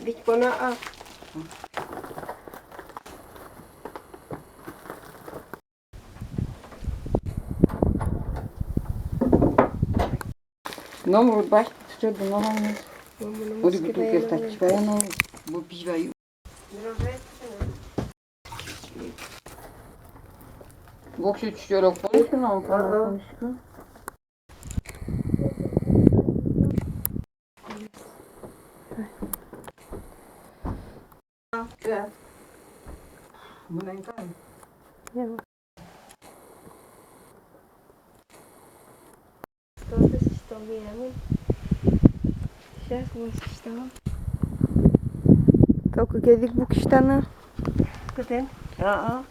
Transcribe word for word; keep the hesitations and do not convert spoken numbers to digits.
Вить пона а. Номыр уд басьты, тыче дуноман. Мама, ну, уд муське бутылка ваёно. Стачка ваёно, бу пизь ваю. Воксё чучорок пончик но, ага. Пончик. Мынэн кан. Что ты, что, Миля? Сейчас мы что? Только кезик букиштаны. Кытын? А-а.